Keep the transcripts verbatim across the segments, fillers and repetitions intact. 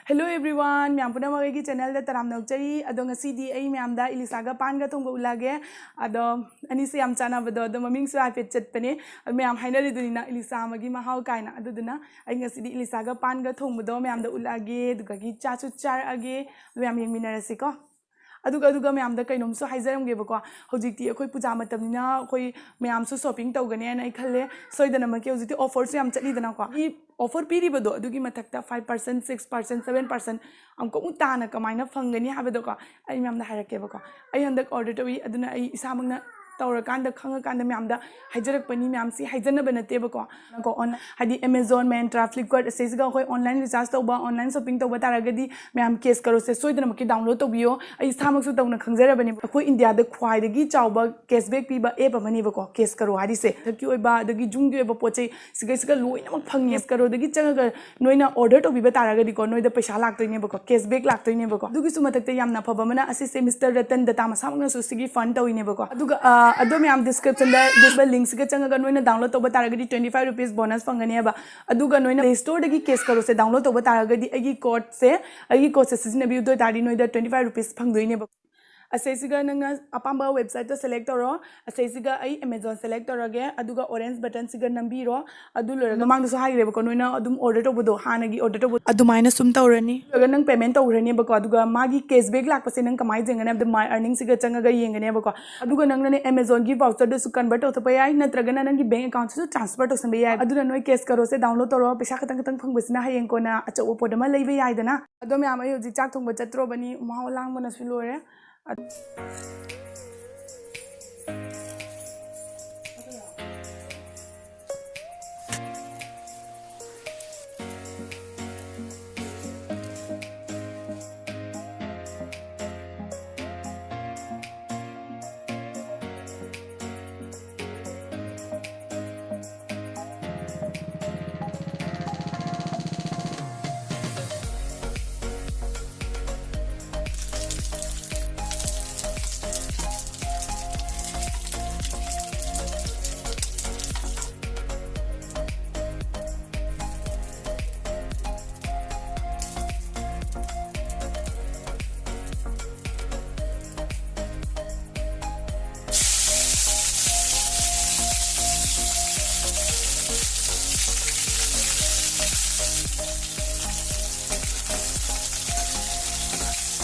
Hello everyone, ꯃꯌꯥꯝ ꯄꯨꯝꯅꯃꯛ ꯑꯩꯒꯤ ꯆꯦꯅꯦꯜꯗ ꯇꯔꯥꯝꯅ ꯑꯣꯛꯆꯔꯤ꯫ ꯑꯗꯣ ꯉꯁꯤꯗꯤ ꯑꯩ ꯃꯌꯥꯝꯗ ꯏꯂꯤꯁꯥꯒ ꯄꯥꯟꯒ ꯊꯣꯡꯕ ꯎꯠꯂꯛꯑꯒꯦ꯫ ꯑꯗꯣ ꯑꯅꯤꯁꯦ ꯌꯥꯝ ꯆꯥꯟꯅꯕꯗꯣ, ꯑꯗꯣ ꯃꯃꯤꯡꯁꯨ ꯍꯥꯏꯐꯦꯠ ꯆꯠꯄꯅꯦ꯫ ꯑꯗꯣ ꯃꯌꯥꯝ ꯍꯥꯏꯅꯔꯤꯗꯨꯅꯤꯅ ꯏꯂꯤꯁꯥ ꯑꯃꯒꯤ ꯃꯍꯥꯎ ꯀꯥꯏꯅ꯫ ꯑꯗꯨꯗꯨꯅ ꯑꯩ ꯉꯁꯤꯗꯤ ꯏꯂꯤꯁꯥꯒ ꯄꯥꯟꯒ ꯊꯣꯡꯕꯗꯣ ꯃꯌꯥꯝꯗ ꯎꯠꯂꯛꯑꯒꯦ, ꯑꯗꯨꯒꯤ ꯆꯥꯁꯨ ꯆꯥꯔꯛꯑꯒꯦ꯫ ꯑꯗꯣ ꯃꯌꯥꯝ ꯌꯦꯡꯃꯤꯟꯅꯔꯁꯤꯀꯣ꯫ ꯑꯗꯨꯒ ꯑꯗꯨꯒ ꯃꯌꯥꯝꯗ ꯀꯩꯅꯣꯝꯁꯨ ꯍꯥꯏꯖꯔꯝꯒꯦꯕꯀꯣ꯫ ꯍꯧꯖꯤꯛꯇꯤ ꯑꯩꯈꯣꯏ ꯄꯨꯖꯥ ꯃꯇꯝꯅꯤꯅ ꯑꯩꯈꯣꯏ ꯃꯌꯥꯝꯁꯨ ꯁꯣꯞꯄꯤꯡ ꯇꯧꯒꯅꯤ ꯍꯥꯏꯅ ꯑꯩ ꯈꯜꯂꯦ꯫ ꯁꯣꯏꯗꯅꯃꯛꯀꯤ ꯍꯧꯖꯤꯛꯇꯤ ꯑꯣꯐꯔꯁꯨ ꯌꯥꯝ ꯆꯠꯂꯤꯗꯅꯀꯣ꯫ ꯏ ꯑꯣꯐꯔ ꯄꯤꯔꯤꯕꯗꯣ ꯑꯗꯨꯒꯤ ꯃꯊꯛꯇ five percent, six percent, seven percent ꯑꯃꯨꯛꯀ ꯑꯃꯨꯛ ꯇꯥꯅ ꯀꯃꯥꯏꯅ ꯐꯪꯒꯅꯤ ꯍꯥꯏꯕꯗꯣꯀꯣ, ꯑꯩ ꯃꯌꯥꯝꯗ ꯍꯥꯏꯔꯛꯀꯦꯕꯀꯣ꯫ ꯑꯩ ꯍꯟꯗꯛ ꯑꯣꯔꯗꯔ ꯇꯧꯏ, ꯑꯗꯨꯅ ꯑꯩ ꯏꯁꯥꯃꯛꯅ ꯇꯧꯔꯀꯥꯟꯗ ꯈꯪꯉꯀꯥꯟꯗ ꯃꯌꯥꯝꯗ ꯍꯥꯏꯖꯔꯛꯄꯅꯤ꯫ ꯃꯌꯥꯝꯁꯤ ꯍꯥꯏꯖꯅꯕ ꯅꯠꯇꯦꯕꯀꯣ꯫ ꯀꯣ, ꯑꯣꯟ-, ꯍꯥꯏꯗꯤ Amazon, Myntra, Flipkart ꯑꯁꯤꯁꯤꯒ ꯑꯩꯈꯣꯏ ꯑꯣꯟꯂꯥꯏꯟ ꯔꯤꯆꯥꯔꯖ ꯇꯧꯕ, ꯑꯣꯟꯂꯥꯏꯟ ꯁꯣꯞꯄꯤꯡ ꯇꯧꯕ ꯇꯥꯔꯒꯗꯤ ꯃꯌꯥꯝ ꯀꯦꯁ ꯀꯔꯣꯁꯦ ꯁꯣꯏꯗꯅꯃꯛꯀꯤ ꯗꯥꯎꯟꯂꯣꯗ ꯇꯧꯕꯤꯌꯣ꯫ ꯑꯩ ꯏꯁꯥꯃꯛꯁꯨ ꯇꯧꯅ ꯈꯪꯖꯔꯕꯅꯦꯕ꯫ ꯑꯩꯈꯣꯏ ꯏꯟꯗꯤꯌꯥꯗ ꯈ꯭ꯋꯥꯏꯗꯒꯤ ꯆꯥꯎꯕ ꯀꯦꯁꯕꯦꯛ ꯄꯤꯕ ꯑꯦꯞ ꯑꯃꯅꯦꯕꯀꯣ ꯀꯦꯁ ꯀꯔꯣ ꯍꯥꯏꯔꯤꯁꯦ꯫ ꯃꯊꯛꯀꯤ ꯑꯣꯏꯕ ꯑꯗꯒꯤ ꯖꯨꯝꯒꯤ ꯑꯣꯏꯕ ꯄꯣꯠ ꯆꯩ ꯁꯤꯒꯩꯁꯤꯒ ꯂꯣꯏꯅꯃꯛ ꯐꯪꯉꯦ꯫ ꯀꯦꯁ ꯀꯔꯣꯗꯒꯤ ꯆꯪꯉꯒ ꯅꯣꯏꯅ ꯑꯣꯔꯗꯔ ꯇꯧꯕꯤꯕ ꯇꯥꯔꯒꯗꯤꯀꯣ, ꯅꯣꯏꯗ ꯄꯩꯁꯥ ꯂꯥꯛꯇꯣꯏꯅꯦꯕꯀꯣ, ꯀꯦꯁꯕꯦꯛ ꯂꯥꯛꯇꯣꯏꯅꯦꯕꯀꯣ꯫ ꯑꯗꯨꯒꯤꯁꯨ ꯃꯊꯛꯇ ꯌꯥꯝꯅ ꯐꯕ ꯑꯃꯅ, ꯑꯁꯤꯁꯦ ꯃꯤꯁꯇꯔ ꯔꯇꯟ ꯇꯥꯇꯥ ꯃꯁꯥꯃꯛꯅꯁꯨ ꯁꯤꯒꯤ ꯐꯟ ꯇꯧꯋꯤꯅꯦꯕꯀꯣ꯫ ꯑꯗꯨꯒ, ꯑ, ꯑꯗꯣ ꯃꯌꯥꯝ ꯗꯤꯁꯀ꯭ꯔꯤꯞꯁꯟꯗ ꯂꯤꯡꯛꯁꯤꯒ ꯆꯪꯉꯒ ꯅꯣꯏꯅ ꯗꯥꯎꯟꯂꯣꯗ ꯇꯧꯕ ꯇꯥꯔꯒꯗꯤ twenty five rupees bonus ꯐꯪꯒꯅꯦꯕ꯫ ꯑꯗꯨꯒ ꯅꯣꯏꯅ ꯄ꯭ꯂꯦ ꯁ꯭ꯇꯣꯔꯗꯒꯤ ꯀꯦꯁ ꯀꯔꯣꯁꯦ ꯗꯥꯎꯟꯂꯣꯗ ꯇꯧꯕ ꯇꯥꯔꯒꯗꯤ ꯑꯩꯒꯤ ꯀꯣꯗꯁꯦ, ꯑꯩꯒꯤ ꯀꯣꯗꯁꯦ ꯁꯤꯖꯤꯟꯅꯕꯤꯌꯨ, ꯑꯗꯨ ꯑꯣꯏ ꯇꯥꯔꯗꯤ ꯅꯣꯏꯗ twenty five rupees ꯐꯪꯗꯣꯏꯅꯦꯕ꯫ ꯑꯁꯤꯁꯤꯒ ꯅꯪꯅ ꯑꯄꯥꯝꯕ ꯋꯦꯕꯁꯥꯏꯠꯇꯣ ꯁꯦꯂꯦꯛ ꯇꯧꯔꯣ꯫ ꯑꯁꯤꯁꯤꯒ ꯑꯩ Amazon ꯁꯦꯂꯦꯛ ꯇꯧꯔꯒꯦ, ꯑꯗꯨꯒ ꯑꯣꯔꯦꯟꯖ ꯕꯇꯟꯁꯤꯒ ꯅꯝꯕꯤꯔꯣ꯫ ꯑꯗꯨ ꯂꯣꯏꯔꯒ ꯃꯃꯥꯡꯗꯁꯨ ꯍꯥꯏꯈ꯭ꯔꯦꯕꯀꯣ, ꯅꯣꯏꯅ ꯑꯗꯨꯝ ꯑꯣꯔꯗꯔ ꯇꯧꯕꯗꯣ, ꯍꯥꯟꯅꯒꯤ ꯑꯣꯔꯗꯔ ꯇꯧꯕꯗꯣ ꯑꯗꯨꯃꯥꯏꯅ ꯁꯨꯝ ꯇꯧꯔꯅꯤ꯫ ꯑꯗꯨꯒ ꯅꯪ ꯄꯦꯃꯦꯟ ꯇꯧꯈ꯭ꯔꯅꯦꯕꯀꯣ, ꯑꯗꯨꯒ ꯃꯥꯒꯤ ꯀꯦꯁꯕꯦꯛ ꯂꯥꯛꯄꯁꯦ ꯅꯪ ꯀꯃꯥꯏꯅ ꯌꯦꯡꯒꯅꯤ ꯍꯥꯏꯕꯗ, ꯃꯥꯏ ꯑꯔꯅꯤꯡꯁꯤꯒ ꯆꯪꯉꯒ ꯌꯦꯡꯒꯅꯦꯕꯀꯣ꯫ ꯑꯗꯨꯒ ꯅꯪꯅꯅꯦ Amazonꯒꯤ ꯚꯥꯎꯆꯔꯗꯁꯨ ꯀꯟꯚꯔꯠ ꯇꯧꯊꯣꯛꯄ ꯌꯥꯏ, ꯅꯠꯇ꯭ꯔꯒꯅ ꯅꯪꯒꯤ ꯕꯦꯡ ꯑꯦꯀꯥꯎꯟꯠꯇꯁꯨ ꯇ꯭ꯔꯥꯟꯁꯐꯔ ꯇꯧꯁꯟꯕ ꯌꯥꯏ꯫ ꯑꯗꯨꯅ ꯅꯣꯏ ꯀꯦꯁ ꯀꯔꯣꯁꯦ ꯗꯥꯎꯟꯂꯣꯗ ꯇꯧꯔꯣ, ꯄꯩꯁꯥ ꯈꯤꯇꯪ ꯈꯤꯇꯪ ꯐꯪꯕꯁꯤꯅ ꯍꯌꯦꯡ ꯀꯣꯟꯅ ꯑꯆꯧꯕ ꯄꯣꯠ ꯑꯃ ꯂꯩꯕ ꯌꯥꯏꯗꯅ꯫ ꯑꯗꯣ ꯃꯌꯥꯝ, ꯑꯩ ꯍꯧꯖꯤꯛ ꯆꯥꯛ ꯊꯣꯡꯕ ꯆꯠꯇ꯭ꯔꯣꯕꯅꯤ, ꯃꯍꯥꯎ ꯂꯥꯡꯕꯅꯁꯨ ꯂꯣꯏꯔꯦ꯫ ꯑ-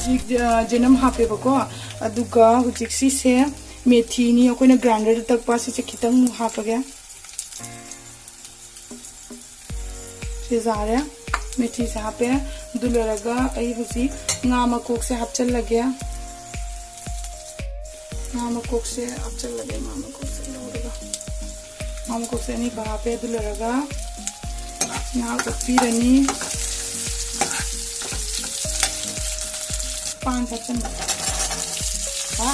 ꯍꯧꯖꯤꯛ, ꯑ, ꯖꯦꯅꯝ ꯍꯥꯞꯄꯦꯕꯀꯣ꯫ ꯑꯗꯨꯒ ꯍꯧꯖꯤꯛ ꯁꯤꯁꯦ ꯃꯦꯊꯤꯅꯤ, ꯑꯩꯈꯣꯏꯅ ꯒ꯭ꯔꯥꯏꯟꯗꯔꯗ ꯇꯛꯄ꯫ ꯁꯤꯁꯦ ꯈꯤꯇꯪ ꯍꯥꯞꯄꯒꯦ꯫ ꯁꯤ ꯌꯥꯔꯦ꯫ ꯃꯦꯊꯤꯁꯦ ꯍꯥꯞꯄꯦ꯫ ꯑꯗꯨ ꯂꯣꯏꯔꯒ ꯑꯩ ꯍꯧꯖꯤꯛ ꯉꯥ ꯃꯀꯣꯛꯁꯦ ꯍꯥꯞꯆꯤꯜꯂꯒꯦ꯫ ꯉꯥ ꯃꯀꯣꯛꯁꯦ ꯍꯥꯞꯆꯤꯜꯂꯒꯦ꯫ ꯉꯥ ꯃꯀꯣꯛꯁꯦ ꯂꯧꯔꯒ ꯉꯥ ꯃꯀꯣꯛꯁꯦ ꯑꯅꯤꯈꯛ ꯍꯥꯞꯄꯦ꯫ ꯑꯗꯨ ꯂꯣꯏꯔꯒ ꯉꯥ ꯑꯣꯠꯄꯤꯔꯅꯤ꯫ ꯄꯥꯟ ꯊꯥꯛꯆꯟꯕ꯫ ꯍꯥ?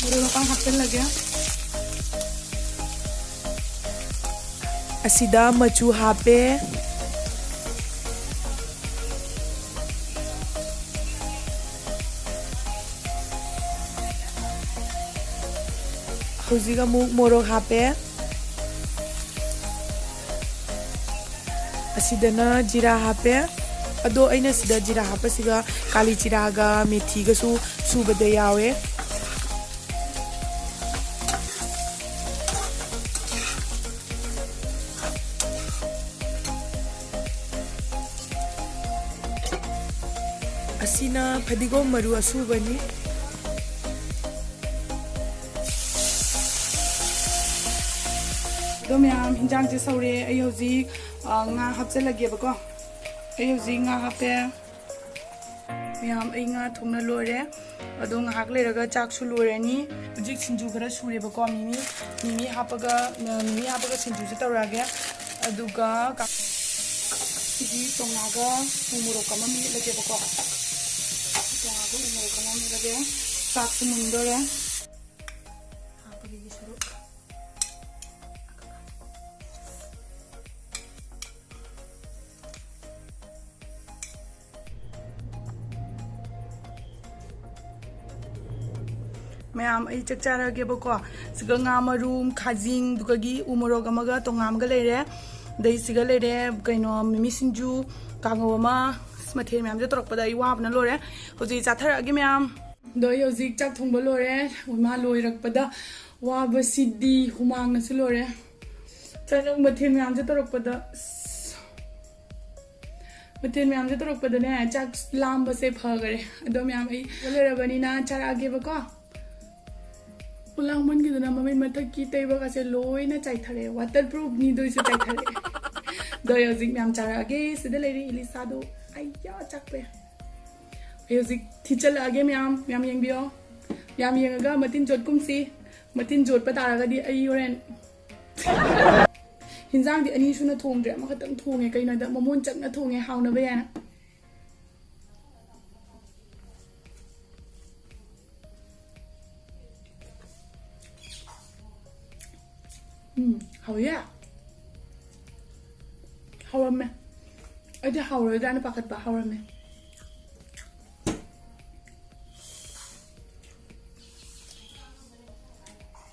ꯃꯔꯣꯏ ꯃꯄꯥꯡ ꯍꯥꯞꯆꯤꯜꯂꯒꯦ꯫ ꯑꯁꯤꯗ ꯃꯆꯨ ꯍꯥꯞꯄꯦ꯫ ꯍꯧꯖꯤꯛ ꯑꯃꯨꯛ ꯃꯣꯔꯣꯛ ꯍꯥꯞꯄꯦ꯫ ꯑꯁꯤꯗꯅ ꯖꯤꯔꯥ ꯍꯥꯞꯄꯦ꯫ ꯑꯗꯣ ꯑꯩꯅ ꯁꯤꯗ ꯖꯤꯔꯥ ꯍꯥꯞꯄꯁꯤꯒ ꯀꯥꯂꯤ ꯖꯤꯔꯥꯒ ꯃꯦꯊꯤꯒꯁꯨ ꯁꯨꯕꯗ ꯌꯥꯎꯋꯦ꯫ ꯑꯁꯤꯅ ꯐꯗꯤꯒꯣꯝ ꯃꯔꯨ ꯑꯁꯨꯕꯅꯤ꯫ ꯑꯗꯣ ꯃꯌꯥꯝ, ꯍꯤꯟꯖꯥꯡꯁꯦ ꯁꯧꯔꯦ꯫ ꯑꯩ ꯍꯧꯖꯤꯛ, ꯑ, ꯉꯥ ꯍꯥꯞꯆꯤꯜꯂꯒꯦꯕꯀꯣ꯫ ꯑꯩ ꯍꯧꯖꯤꯛ ꯉꯥ ꯍꯥꯞꯄꯦ꯫ ꯃꯌꯥꯝ, ꯑꯩ ꯉꯥ ꯊꯣꯡꯅ ꯂꯣꯏꯔꯦ꯫ ꯑꯗꯣ ꯉꯥꯏꯍꯥꯛ ꯂꯩꯔꯒ ꯆꯥꯛꯁꯨ ꯂꯣꯏꯔꯅꯤ꯫ ꯍꯧꯖꯤꯛ ꯁꯤꯡꯖꯨ ꯈꯔ ꯁꯨꯔꯦꯕꯀꯣ, ꯃꯤꯃꯤ, ꯃꯤꯃꯤ ꯍꯥꯞꯄꯒ, ꯃꯤꯃꯤ ꯍꯥꯞꯄꯒ ꯁꯤꯡꯖꯨꯁꯦ ꯇꯧꯔꯛꯑꯒꯦ꯫ ꯑꯗꯨꯒ ꯀꯥ-, ꯁꯤꯗꯤ ꯇꯣꯉꯥꯒ ꯎ ꯃꯣꯔꯣꯛ ꯑꯃ ꯃꯦꯠꯂꯒꯦꯕꯀꯣ꯫ ꯇꯣꯉꯥꯒ ꯎ ꯃꯣꯔꯣꯛ ꯑꯃ ꯃꯦꯠꯂꯒꯦ꯫ ꯆꯥꯛꯁꯨ ꯃꯨꯟꯗꯣꯔꯦ꯫ ꯍꯥꯞꯄꯒꯤ ꯁꯔꯨꯛ꯫ ꯃꯌꯥꯝ, ꯑꯩ ꯆꯥꯛ ꯆꯥꯔꯒꯦꯕꯀꯣ꯫ ꯁꯤꯒ ꯉꯥ ꯃꯔꯨꯝ, ꯈꯥꯖꯤꯡ, ꯑꯗꯨꯒꯒꯤ ꯎ ꯃꯣꯔꯣꯛ ꯑꯃꯒ ꯇꯣꯉꯥꯟ ꯑꯃꯒ ꯂꯩꯔꯦ꯫ ꯑꯗꯩ ꯁꯤꯒ ꯂꯩꯔꯦ, ꯀꯩꯅꯣ, ꯃꯤꯃꯤ ꯁꯤꯡꯖꯨ, ꯀꯥꯡꯉꯧ ꯑꯃ꯫ ꯑꯁ, ꯃꯊꯦꯜ ꯃꯌꯥꯝꯁꯦ ꯇꯧꯔꯛꯄꯗ ꯑꯩ ꯋꯥꯕꯅ ꯂꯣꯏꯔꯦ꯫ ꯍꯧꯖꯤꯛ ꯆꯥꯊꯔꯛꯑꯒꯦ ꯃꯌꯥꯝ꯫ ꯑꯗꯣ ꯑꯩ ꯍꯧꯖꯤꯛ ꯆꯥꯛ ꯊꯣꯡꯕ ꯂꯣꯏꯔꯦ꯫ ꯏꯃꯥ ꯂꯣꯏꯔꯛꯄꯗ ꯋꯥꯕꯁꯤꯗꯤ, ꯍꯨꯃꯥꯡꯅꯁꯨ ꯂꯣꯏꯔꯦ꯫ ꯆꯥꯛ, ꯃꯊꯦꯜ ꯃꯌꯥꯝꯁꯦ ꯇꯧꯔꯛꯄꯗ, ꯑꯁ, ꯃꯊꯦꯜ ꯃꯌꯥꯝꯁꯦ ꯇꯧꯔꯛꯄꯗꯅꯦ, ꯆꯥꯛ ꯂꯥꯝꯕꯁꯦ ꯐꯈꯔꯦ꯫ ꯑꯗꯣ ꯃꯌꯥꯝ, ꯑꯩ ꯂꯣꯏꯔꯕꯅꯤꯅ ꯆꯥꯔꯛꯑꯒꯦꯕꯀꯣ꯫ ꯂꯥꯡꯃꯟꯈꯤꯗꯅ ꯃꯃꯩ ꯃꯊꯛꯀꯤ ꯇꯩꯕꯒꯁꯦ ꯂꯣꯏꯅ ꯆꯥꯏꯊꯔꯛꯑꯦ꯫ Waterproofꯅꯤ, ꯑꯗꯨꯏꯁꯨ ꯆꯥꯏꯊꯔꯛꯑꯦ꯫ ꯑꯗꯣ ꯑꯩ ꯍꯧꯖꯤꯛ ꯃꯌꯥꯝ ꯆꯥꯔꯛꯑꯒꯦ꯫ ꯁꯤꯗ ꯂꯩꯔꯦ ꯏꯂꯤꯁꯥꯗꯣ꯫ ꯑꯩꯌꯥ, ꯆꯥꯛꯄꯦ꯫ ꯑꯩ ꯍꯧꯖꯤꯛ ꯊꯤꯠꯆꯜꯂꯛꯑꯒꯦ ꯃꯌꯥꯝ, ꯃꯌꯥꯝ ꯌꯦꯡꯕꯤꯌꯣ꯫ ꯃꯌꯥꯝ ꯌꯦꯡꯉꯒ ꯃꯇꯤꯟ ꯌꯣꯠꯀꯨꯝꯁꯤ꯫ ꯃꯇꯤꯟ ꯌꯣꯠꯄ ꯇꯥꯔꯒꯗꯤ ꯑꯩ ꯍꯣꯔꯦꯟ ꯍꯤꯟꯖꯥꯡꯗꯤ ꯑꯅꯤ ꯁꯨꯅ ꯊꯣꯡꯗ꯭ꯔꯦ, ꯑꯃꯈꯛꯇꯪ ꯊꯣꯡꯉꯦ꯫ ꯀꯩꯅꯣꯗ ꯃꯃꯣꯟ ꯆꯪꯅ ꯊꯣꯡꯉꯦ, ꯍꯥꯎꯅꯕ ꯍꯥꯏꯅ꯫ ꯎꯝ, ꯍꯥꯎꯋꯦ꯫ ꯍꯥꯎꯔꯝꯃꯦ꯫ ꯑꯩꯗꯤ ꯍꯥꯎꯔꯣꯏꯗ꯭ꯔꯥꯅ ꯄꯥꯈꯠꯄ, ꯍꯥꯎꯔꯝꯃꯦ꯫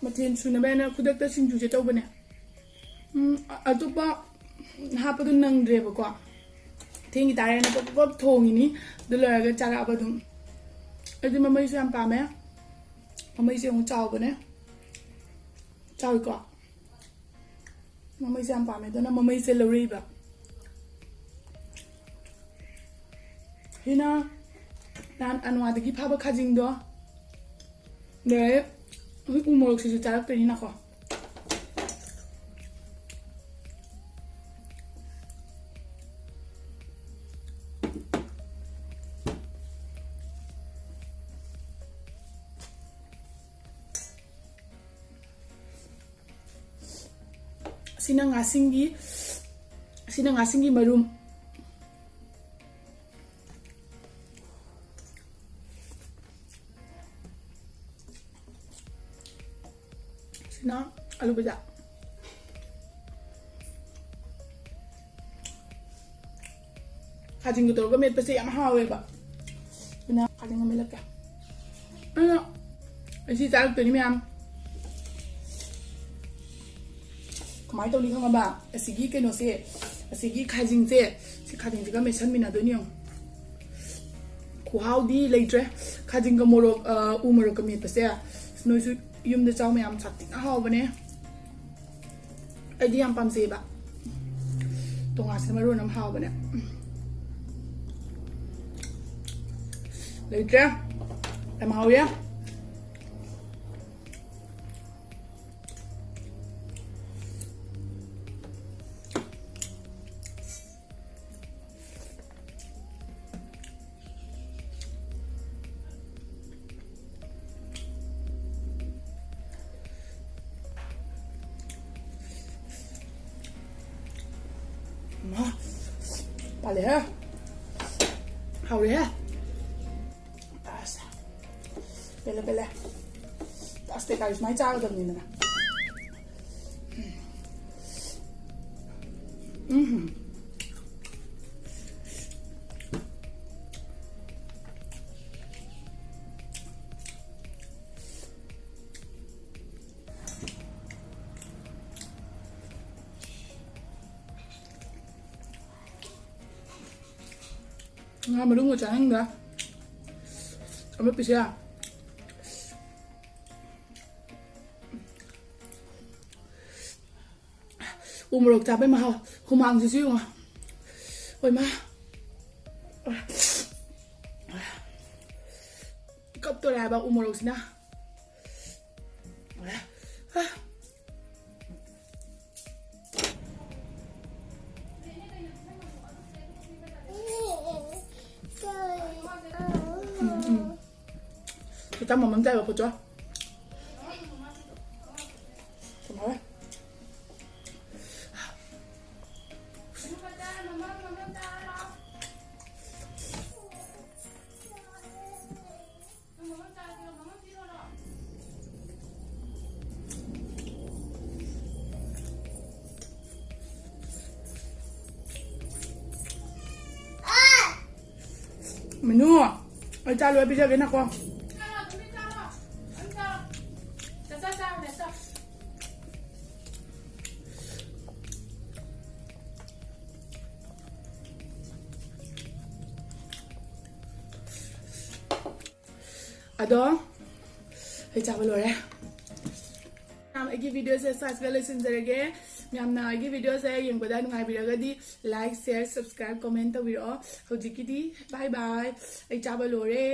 ꯃꯊꯦꯜ ꯁꯨꯅꯕ ꯍꯥꯏꯅ ꯈꯨꯗꯛꯇ ꯁꯤꯡꯖꯨꯁꯦ ꯇꯧꯕꯅꯦ꯫ ꯎꯝ, ꯑ-, ꯑꯇꯣꯞꯄ ꯍꯥꯞꯄꯗꯣ ꯅꯪꯗ꯭ꯔꯦꯕꯀꯣ꯫ ꯊꯦꯡꯈꯤ ꯇꯥꯔꯦꯅ ꯄꯞ ꯄꯞ ꯊꯣꯡꯉꯤꯅꯤ꯫ ꯑꯗꯨ ꯂꯣꯏꯔꯒ ꯆꯥꯔꯛꯑꯕ ꯑꯗꯨꯝ꯫ ꯑꯩꯗꯤ ꯃꯃꯩꯁꯨ ꯌꯥꯝ ꯄꯥꯝꯃꯦ꯫ ꯃꯃꯩꯁꯦ ꯑꯃꯨꯛ ꯆꯥꯎꯕꯅꯦ꯫ ꯆꯥꯎꯏꯀꯣ? ꯃꯃꯩꯁꯦ ꯌꯥꯝ ꯄꯥꯝꯃꯦ, ꯑꯗꯨꯅ ꯃꯃꯩꯁꯦ ꯂꯧꯔꯛꯏꯕ꯫ ꯁꯤꯅ ꯅꯍꯥꯟ ꯑꯅꯋꯥꯗꯒꯤ ꯐꯥꯕ ꯈꯥꯖꯤꯡꯗꯣ꯫ ꯑꯗꯩ ꯍꯧꯖꯤꯛ ꯎ ꯃꯣꯔꯣꯛꯁꯤꯁꯨ ꯆꯥꯔꯛꯇꯣꯏꯅꯤꯅꯀꯣ꯫ ꯁꯤꯅ ꯉꯥꯁꯤꯡꯒꯤ, ꯁꯤꯅ ꯉꯥꯁꯤꯡꯒꯤ ꯃꯔꯨꯝ꯫ ꯁꯤꯅ ꯑꯂꯨ ꯕꯖꯥ꯫ ꯈꯥꯖꯤꯡꯒ ꯇꯧꯔꯒ ꯃꯦꯠꯄꯁꯦ ꯌꯥꯝ ꯍꯥꯎꯋꯦꯕ꯫ ꯑꯗꯨꯅ ꯈꯥꯖꯤꯡꯒ ꯃꯦꯠꯂꯛꯀꯦ꯫ ꯑꯗꯨꯅ ꯑꯩ ꯁꯤ ꯆꯥꯔꯛꯇꯣꯏꯅꯤ ꯃꯌꯥꯝ꯫ ꯀꯃꯥꯏꯅ ꯇꯧꯅꯤ ꯈꯪꯉꯕ? ꯑꯁꯤꯒꯤ ꯀꯩꯅꯣꯁꯦ, ꯑꯁꯤꯒꯤ ꯈꯥꯖꯤꯡꯁꯦ, ꯁꯤ ꯈꯥꯖꯤꯡꯁꯤꯒ ꯃꯦꯠꯁꯟꯃꯤꯟꯅꯗꯣꯏꯅꯤ ꯌꯦꯡꯉꯣ꯫ ꯈꯨꯍꯥꯎꯗꯤ ꯂꯩꯇ꯭ꯔꯦ꯫ ꯈꯥꯖꯤꯡꯒ ꯃꯣꯔꯣꯛ, ꯑ, ꯎ ꯃꯣꯔꯣꯛꯀ ꯃꯦꯠꯄꯁꯦ, ꯅꯣꯏꯁꯨ ꯌꯨꯝꯗ ꯆꯥꯎ ꯃꯌꯥꯝ, ꯁꯥꯊꯤꯅ ꯍꯥꯎꯕꯅꯦ꯫ ꯑꯩꯗꯤ ꯌꯥꯝ ꯄꯥꯝꯖꯩꯌꯦꯕ꯫ ꯇꯣꯉꯥꯟꯁꯤꯅ ꯃꯔꯣꯟ ꯑꯃ ꯍꯥꯎꯕꯅꯦ꯫ ꯂꯩꯇ꯭ꯔꯦ꯫ ꯌꯥꯝ ꯍꯥꯎꯋꯦ꯫ ꯃꯥ, ꯄꯥꯜꯂꯦꯍꯦ꯫ ꯍꯥꯎꯔꯦꯍꯦ꯫ ꯑꯁ꯫ ꯄꯦꯜꯂꯦ, ꯄꯦꯜꯂꯦ꯫ ꯑꯁ, ꯇꯦꯀꯥꯏ ꯁꯨꯃꯥꯏꯅ ꯆꯥꯒꯗꯕꯅꯤꯗꯅ꯫ ꯎꯝ꯫ ꯉꯥ ꯃꯔꯨꯝꯒ ꯆꯥꯅꯤꯡꯗ꯭ꯔꯥ? ꯑꯃꯦꯠꯄꯁꯦ꯫ ꯎ ꯃꯣꯔꯣꯛ ꯆꯥꯕꯩ ꯃꯍꯥꯎ꯫ ꯍꯨꯃꯥꯡꯁꯤꯁꯨ ꯌꯦꯡꯉꯣ꯫ ꯍꯣꯏ ꯃꯥ꯫ ꯀꯞꯇꯣꯔꯦ ꯍꯥꯏꯕ ꯎ ꯃꯣꯔꯣꯛꯁꯤꯅ꯫ ꯎꯝ, ꯎꯝ꯫ ꯈꯤꯇꯪ ꯃꯃꯝ ꯆꯥꯏꯕ ꯈꯨꯠꯇꯣ꯫ ꯀꯃꯥꯏꯅ? ꯃꯤꯅꯨ, ꯑꯩ ꯆꯥ ꯂꯣꯏ ꯄꯤꯖꯒꯦ ꯅꯀꯣ꯫ ꯆꯥꯔꯣ, ꯑꯗꯨꯝ ꯆꯥꯔꯣ꯫ ꯑꯗꯨꯝ ꯆꯥꯔꯣ꯫ ꯆꯥ, ꯆꯥ, ꯆꯥ, ꯆꯥ꯫ ꯑꯗꯣ ꯑꯩ ꯆꯥꯕ ꯂꯣꯏꯔꯦ꯫ ꯃꯌꯥꯝ, ꯑꯩꯒꯤ videoꯁꯦ ꯁ꯭ꯋꯥꯏꯁꯤꯗ ꯂꯣꯏꯁꯤꯟꯖꯔꯒꯦ꯫ ꯃꯌꯥꯝꯅ ꯑꯩꯒꯤ videoꯁꯦ ꯌꯦꯡꯕꯗ ꯅꯨꯡꯉꯥꯏꯕꯤꯔꯒꯗꯤ like, share, subscribe, comment ꯇꯧꯕꯤꯔꯛꯑꯣ꯫ ꯍꯧꯖꯤꯛꯀꯤꯗꯤ bye bye, ꯑꯩ ꯆꯥꯕ ꯂꯣꯏꯔꯦ꯫